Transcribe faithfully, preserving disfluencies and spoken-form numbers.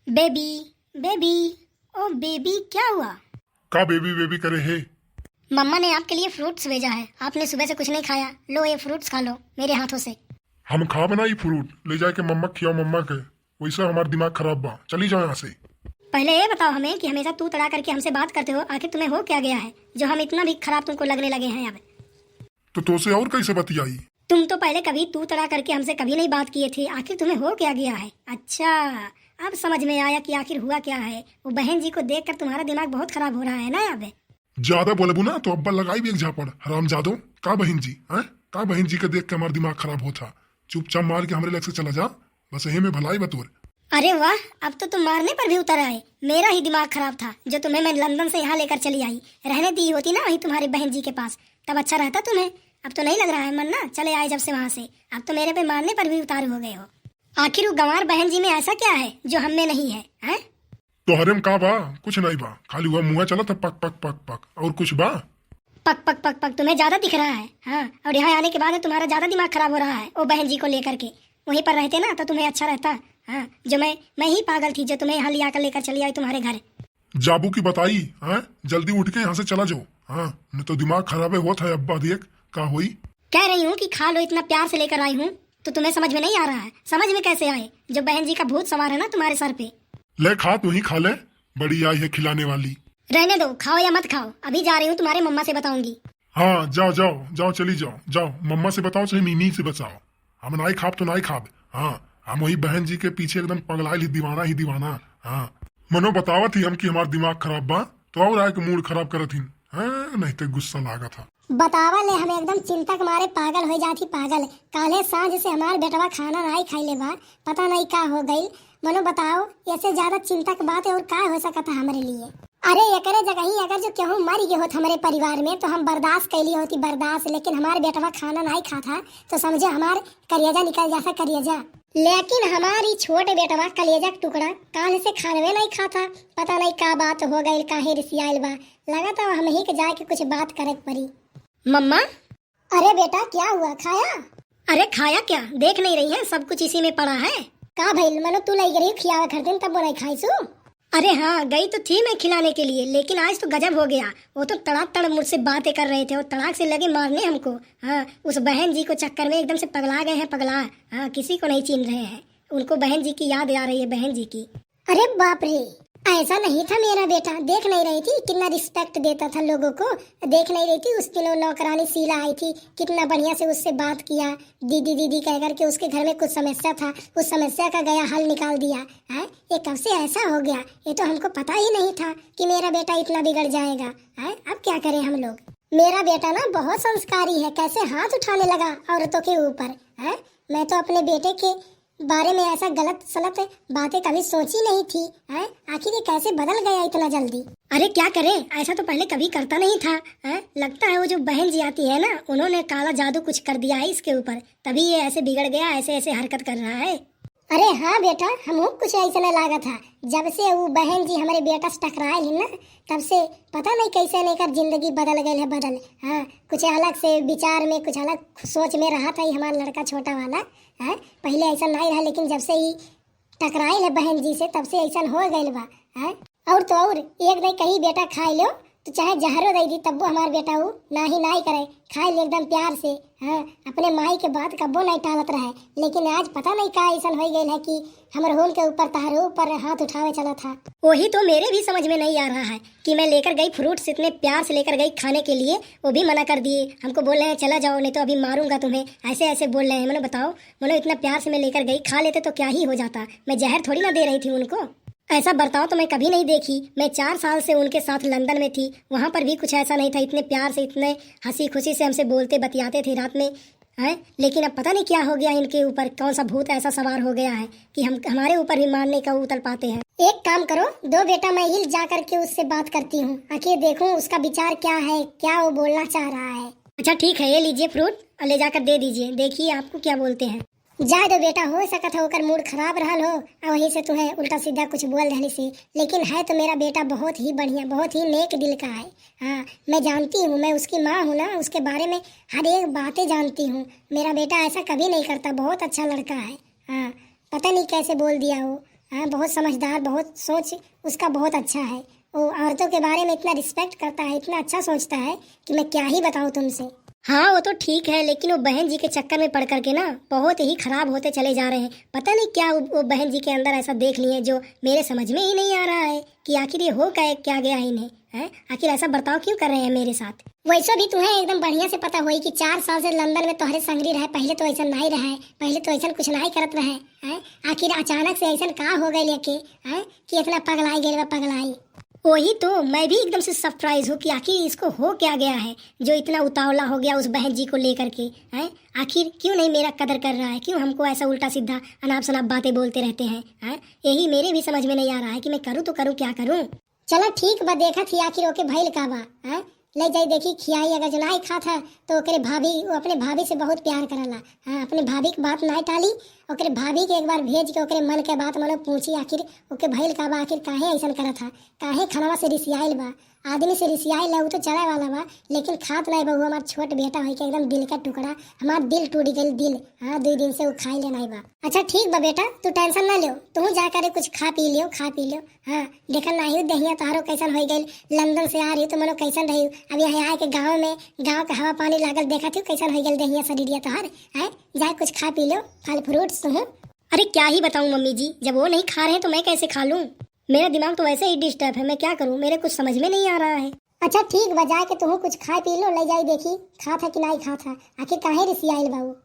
बेबी, बेबी, ओ बेबी, क्या हुआ? का बेबी बेबी करे है? मम्मा ने आपके लिए फ्रूट्स भेजा है, आपने सुबह से कुछ नहीं खाया। लो, ये फ्रूट्स खा लो मेरे हाथों से। हम खाब ना ई फ्रूट, ले जाके मम्मा खियाओ मम्मा के। वैसे हमार दिमाग खराब बा, चली जाओ यहाँ से। पहले ये बताओ हमें कि हमेशा तू तड़ा करके हमसे बात करते हो, आखिर तुम्हें हो क्या गया है जो हम इतना भी खराब तुमको लगने लगे हैं अब? तो तोसे और कैसे बतियाई? तुम तो पहले कभी तू तड़ा करके हमसे कभी नहीं बात किए थे, आखिर तुम्हें हो क्या गया है? अच्छा, अब समझ में आया कि आखिर हुआ क्या है। वो बहन जी को देखकर तुम्हारा दिमाग बहुत खराब हो रहा है ना अब। ज्यादा बोलबू ना तो अब्बा लगाई भी एक झापड़। हरामजादो, का बहन जी, हैं? का बहन जी के देख के हमार दिमाग खराब होत हा? चुपचाप मार के हमरे लग से चला जा, बस यही में भलाई बा तोर। अरे वाह, अब तो तुम मारने पर भी उतर आए। मेरा ही दिमाग खराब था जो तुम्हें मैं लंदन से यहाँ लेकर चली आई। रहने दी होती ना वहीं तुम्हारे बहन जी के पास, तब अच्छा रहता तुम्हें। अब तो नहीं लग रहा है मन ना, चले आए जब से वहाँ से। अब तो मेरे पे मारने पर भी उतारू हो गए हो। आखिर वो गंवार बहन जी में ऐसा क्या है जो हम में नहीं है, हैं? तोहरे में का बा? कुछ नहीं बा, खाली वह मुँह चलत है पक पक पक पक, और कुछ बा? पक पक पक पक तुम्हें ज्यादा दिख रहा है, हाँ, और यहाँ आने के बाद तुम्हारा ज्यादा दिमाग खराब हो रहा है वो बहन जी को लेकर के। वहीं पर रहते ना तो तुम्हें अच्छा रहता। हाँ, जो मैं मैं ही पागल थी जो तुम्हें यहाँ लिया कर लेकर चली आई तुम्हारे घर। जाबू की बताई, हाँ, जल्दी उठ के यहाँ से चला जाओ। हाँ, नहीं तो दिमाग खराब है होत है अब्बा, देख का होई। कह रही हूँ कि खा लो, इतना प्यार से लेकर आई हूँ तो तुम्हें समझ में नहीं आ रहा है। समझ में कैसे आए जब बहन जी का भूत सवार है ना तुम्हारे सर पे। ले खा, तू ही खा ले, बड़ी आई है खिलाने वाली। रहने दो, खाओ या मत खाओ, अभी जा रही हूँ तुम्हारे मम्मा से बताऊंगी। हाँ, जाओ जाओ जाओ, चली जाओ, जाओ मम्मा से बताओ चाहे मीमी से बताओ। हम नाई खाब तो नाई खाब। हाँ, हम वही बहन जी के पीछे एकदम पगलाइल ही दीवाना ही दीवाना। हाँ, मनो बतावत ही हम कि हमार दिमाग खराब बा तो और आए के मूड खराब करत ही। हाँ, नहीं तो गुस्सा लागत हा। बतावा ले, हम एकदम चिंता के मारे पागल हो जात ही पागल। काले सांझ से हमार बेटवा खाना नाई खाइले बा, पता नहीं का हो गइल। मनो बताओ, ऐसे ज्यादा चिंता के बात और का हो सकत है हमरे लिए? अरे एकरे जगही अगर जो केहू मर गए होत हमरे परिवार में तो हम बर्दाश्त कैली होती बर्दाश्त, लेकिन हमार बेटवा खाना नाई खात हा तो समझो हमार करेजा निकल जाता करेजा। लेकिन हमार ई छोट बेटवा कलेजा के टुकड़ा काल से खानवे नाई खात हा। पता नहीं का बात हो गइल, काहे रिसियाइल बा। लगत है हम ही के जाके कुछ बात करे के पड़ी। मम्मा। अरे बेटा, क्या हुआ, खाया? अरे खाया क्या, देख नहीं रही है, सब कुछ इसी में पड़ा है। का भइल, मनो तू लई गई खियावे घर दिन, तब वो नहीं खाई सु? अरे हाँ, गई तो थी मैं खिलाने के लिए, लेकिन आज तो गजब हो गया। वो तो तड़ाक तड़ मुझसे बातें कर रहे थे और तड़ाक से लगे मारने हमको। हाँ, उस बहन जी को चक्कर में एकदम से पगला गए हैं, पगला। हाँ, किसी को नहीं चिन्ह रहे हैं। उनको बहन जी की याद आ रही है, बहन जी की। अरे बाप रे, ऐसा नहीं था मेरा बेटा, देख नहीं रही थी कितना रिस्पेक्ट देता था लोगों को, देख नहीं रही थी उस दिन वो नौकरानी शीला आई थी, कितना बढ़िया से उससे बात किया, दीदी दीदी कह करके। उसके घर में कुछ समस्या था, उस समस्या का गया हल निकाल दिया। हैं, ये कब से ऐसा हो गया, ये तो हमको पता ही नहीं था कि मेरा बेटा इतना बिगड़ जाएगा। हैं, अब क्या करें हम लोग। मेरा बेटा ना बहुत संस्कारी है, कैसे हाथ उठाने लगा औरतों के ऊपर। हैं, मैं तो अपने बेटे के बारे में ऐसा गलत सलत बातें कभी सोची नहीं थी। हैं, आखिर ये कैसे बदल गया इतना जल्दी? अरे क्या करे, ऐसा तो पहले कभी करता नहीं था। हैं, लगता है वो जो बहन जी आती है ना, उन्होंने काला जादू कुछ कर दिया है इसके ऊपर, तभी ये ऐसे बिगड़ गया, ऐसे ऐसे हरकत कर रहा है। अरे हाँ बेटा, हमहू कुछ ऐसा लागत है। जब से वो बहन जी हमारे बेटा से टकराए ही ना, तब से पता नहीं कैसे लेकर जिंदगी बदल गई है, बदल। हाँ, कुछ अलग से विचार में, कुछ अलग सोच में रहा था ही हमारा लड़का छोटा वाला। हैं, पहले ऐसा नहीं रहा, लेकिन जब से ही टकराइल है बहन जी से, तब से ऐसा हो गइल बा। हैं, और तो और, एक नहीं कहीं बेटा खाए लो, तो चाहे जहरो दे दी, तब्बो हमार बेटा ऊ नाही नाही करे, खाए ले एकदम प्यार से। हाँ, अपने माई के बात कब्बो नहीं टालत रहे, लेकिन आज पता नहीं का ऐसा हो गइल है कि हमर होन के ऊपर, तहरे ऊपर हाथ उठावे चला था। वही तो मेरे भी समझ में नहीं आ रहा है कि मैं लेकर गई फ्रूट्स, इतने प्यार से लेकर गई खाने के लिए, वो भी मना कर दिए, हमको बोल रहे हैं चला जाओ, नहीं तो अभी मारूंगा तुम्हें, ऐसे ऐसे बोल रहे हैं। मैंने बताओ, मतलब इतना प्यार से मैं लेकर गई, खा लेते तो क्या ही हो जाता, मैं जहर थोड़ी ना दे रही थी उनको। ऐसा बर्ताव तो मैं कभी नहीं देखी। मैं चार साल से उनके साथ लंदन में थी, वहाँ पर भी कुछ ऐसा नहीं था, इतने प्यार से, इतने हंसी खुशी से हमसे बोलते बतियाते थे रात में, हैं। लेकिन अब पता नहीं क्या हो गया इनके ऊपर, कौन सा भूत ऐसा सवार हो गया है कि हम, हमारे ऊपर भी मारने का उतल पाते हैं। एक काम करो, दो बेटा मैं ही जा करके उससे बात करती हूँ, आखिर देखूँ उसका विचार क्या है, क्या वो बोलना चाह रहा है। अच्छा ठीक है, ये लीजिए फ्रूट और ले जाकर दे दीजिए, देखिए आपको क्या बोलते हैं। जाए दो बेटा, हो सकत है ओकर मूड खराब रहल हो और वहीं से तुम्हें उल्टा सीधा कुछ बोल देने से, लेकिन है तो मेरा बेटा बहुत ही बढ़िया, बहुत ही नेक दिल का है। हाँ, मैं जानती हूँ, मैं उसकी माँ हूँ ना, उसके बारे में हर एक बातें जानती हूँ। मेरा बेटा ऐसा कभी नहीं करता, बहुत अच्छा लड़का है। हाँ, पता नहीं कैसे बोल दिया हो। हाँ, बहुत समझदार, बहुत सोच उसका बहुत अच्छा है। वो औरतों के बारे में इतना रिस्पेक्ट करता है, इतना अच्छा सोचता है कि मैं क्या ही बताऊँ तुमसे। हाँ, वो तो ठीक है, लेकिन वो बहन जी के चक्कर में पड़ करके ना बहुत ही खराब होते चले जा रहे हैं। पता नहीं क्या वो, वो बहन जी के अंदर ऐसा देख लिए जो मेरे समझ में ही नहीं आ रहा है कि आखिर ये हो क्या, क्या गया है इन्हें, हैं? आखिर ऐसा बर्ताव क्यों कर रहे हैं मेरे साथ? वैसे भी तुम्हें एकदम बढ़िया से पता होई कि चार साल से लंदन में तोहरे संगरी रहे, पहले तो ऐसा नहीं रहे, पहले तो ऐसा कुछ नहीं करत रहे, हैं? आखिर अचानक से ऐसा का हो गए लेके, हैं? कि इतना पगलाई गए बा, पगलाई। वही तो, मैं भी एकदम से सरप्राइज हूँ कि आखिर इसको हो क्या गया है जो इतना उतावला हो गया उस बहन जी को लेकर के, हैं? आखिर क्यों नहीं मेरा कदर कर रहा है, क्यों हमको ऐसा उल्टा सीधा अनाप शनाप बातें बोलते रहते हैं, हैं? यही मेरे भी समझ में नहीं आ रहा है कि मैं करूँ तो करूँ क्या करूँ। चला ठीक बा, देखत ही आखिर ओके भइल का बा, हैं? ले जाई देखी खियाई, अगर जो नाई खात है तो ओकरे भाभी, वो अपने भाभी से बहुत प्यार करला, हाँ, अपने भाभी के बात नाई टाली, ओकरे भाभी के एक बार भेज के ओकरे मन के बात मनो पूछी आखिर ओके भइल का बा, आखिर काहे ऐसन करत है, काहे खनवा से रिसियाइल बा। आदमी से रिसियाइल है, वो तो चले वाला बा, लेकिन खात नाई बा, वो हमार छोट बेटा होई के एकदम दिल का टुकड़ा, हमार दिल टूट गइल, दिल। हाँ, दो दिन से वो खाई ले नाई बा। अच्छा ठीक बा बेटा, तू टेंशन ना लियो, तू जा करे कुछ खा पी लियो, खा पी लियो। हाँ, देखल नाही देहिया तोहरो कैसन हो गइल, लंदन से आ रही तो मनो कैसन रही, अब यहाँ आए के गाँव में, गाँव के हवा पानी लागल, देखत ही कैसन हो गइल देहिया शरीरिया तोहर, हैं? जाए कुछ खा पी लो, फल फ्रूट्स तुम। अरे क्या ही बताऊँ मम्मी जी, जब वो नहीं खा रहे तो मैं कैसे खा लूँ? मेरा दिमाग तो वैसे ही डिस्टर्ब है, मैं क्या करूँ, मेरे कुछ समझ में नहीं आ रहा है। अच्छा ठीक बा, जाए के तुहू कुछ खा पी लो, ले जाई देखी खात है कि नहीं खात है, आखिर काहे रिसियाइल बा वो?